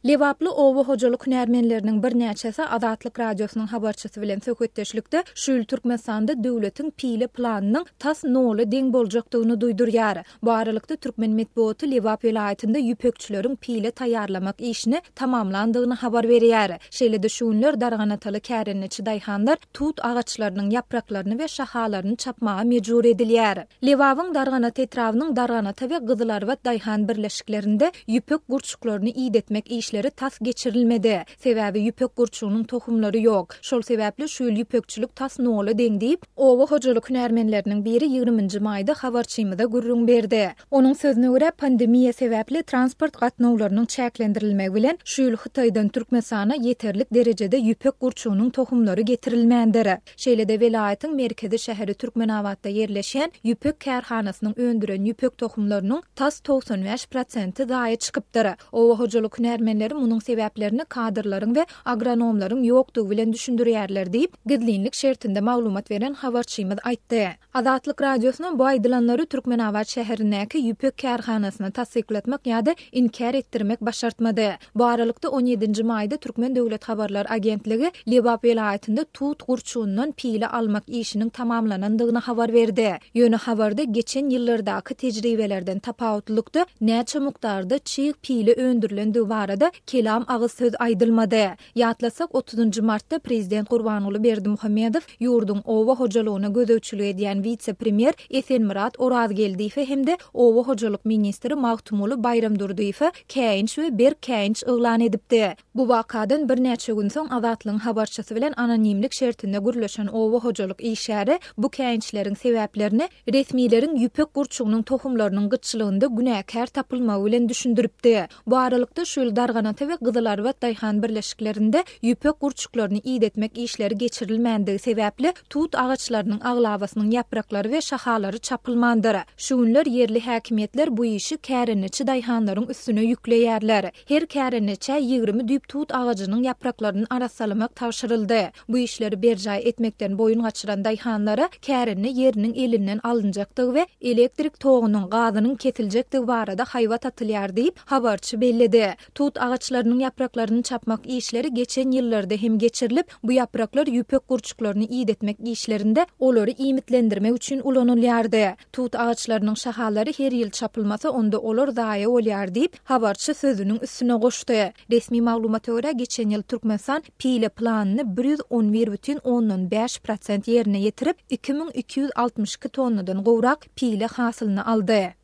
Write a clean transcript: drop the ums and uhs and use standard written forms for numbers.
Lebaply oba hojalyk hünärmenleriniň birnäçesi Azatlyk Radiosynyň habarçysy bilen söhbetdeşlikde şu ýyl Türkmenistanda döwletiň pile planynyň tas nola deň boljakdygyny duýdurýar. Bu aralykda, türkmen metbugaty Lebap welaýatynda ýüpekçileriň pile taýýarlamak işini tamamlandygyny habar berýär. Şeýle-de şu günler darganataly kärendeçi daýhanlar tut agaçlarynyň ýapraklaryny we şahalaryny çapmaga mejbur edilýär. Lebabyň Darganata etrabynyň Darganata we Gyzylarbat daýhan birleşiklerinde ýüpek gurçuklaryny idetmek işleri tas geçirilmedi. Sebäbi ýüpek gurçugynyň tohumlary ýok. Şol sebäpli şu ýyl ýüpekçilik tas nola deň diýip, oba hojalyk hünärmenleriniň biri ýigriminji maýda habarçymyza gürrüň berdi. Onuň sözüne görä, pandemiýa sebäpli transport gatnawlarynyň çäklendirilmegi bilen, şu ýyl Hytaýdan Türkmenistana ýeterlik derejede ýüpek gurçugynyň tohumlary getirilmändir. Şeýle-de welaýatyň merkezi şäheri Türkmenabatda ýerleşýän ýüpek kärhanasynyň öndüren ýüpek tohumlarynyň tas 95 prosenti zaýa çykypdyr. Oba hojalyk hünärmenleri munuň sebäplerini kadrlaryň we agronomlaryň ýokdugy bilen düşündirýärler diýip, gizlinlik şertinde maglumat beren habarçymyz aýtdy. Azatlyk Radiosyna bu aýdylanlary Türkmenabat şäherindäki ýüpek kärhanasyna tassyklatmak ýa-da inkär etdirmek başartmady. Bu aralykda, on ýedinji maýda Türkmen döwlet habarlar agentligi Lebap welaýatynda tut gurçugyndan pile almak işiniň tamamlanandygyny habar berdi. Ýöne habarda geçen ýyllardaky tejribelerden tapawutlylykda näçe mukdarda çig pile öndürilendigi barada kelam agyz söz aýdylmady. Ýatlasak, otuzynjy martda prezident Gurbanguly Berdimuhamedow ýurduň oba hojalygyna gözegçilik edýän wise-premýer Esenmyrat Orazgeldiýewe hem-de oba hojalyk ministri Magtymguly Baýramdurdyýewe käýinç we berk käýinç yglan edipdi. Bu wakadan birnäçe gün soň Azatlygyň habarçysy bilen anonimlik şertinde gürleşen oba hojalyk işgäri bu käýinçleriň sebäplerini resmileriň ýüpek gurçugynyň tohumlarynyň gytçylygynda günäkär tapylmagy bilen düşündiripdi. Bu aralykda, şu ýyl Darganata we Gyzylarbat daýhan birleşiklerinde ýüpek gurçuklaryny idetmek işleri geçirilmändigi sebäpli, tut agaçlarynyň aglabasynyň ýapraklary we şahalary çapylmandyr. Şu günler ýerli häkimiýetler bu işi kärendeçi daýhanlaryň üstüne ýükleýärler. Her kärendeçä 20 düýp tut agajynyň ýapraklaryny arassalamak tabşyryldy. Bu işleri berjaý etmekden boýun gaçyran daýhanlara kärende ýeriniň elinden alynjakdygy we elektrik togunyň, gazynyň kesiljekdigi barada haýbat atylýar diýip, habarçy belledi. Tut agaçlarynyň ýapraklaryny çapmak işleri geçen ýyllarda hem geçirilip, bu ýapraklar ýüpek gurçuklaryny idetmek işlerinde olary iýmitlendirmek üçin ulanylýardy. Tut agaçlarynyň şahalary her ýyl çapylmasa, onda olar zaýa bolýar diýip, habarçy sözüniň üstüne goşdy. Resmi maglumata görä, geçen ýyl Türkmenistan pile planyny 111 bütin ondan bäş prosent ýerine ýetirip, 2262 tonnadan gowrak pile hasylyny aldy.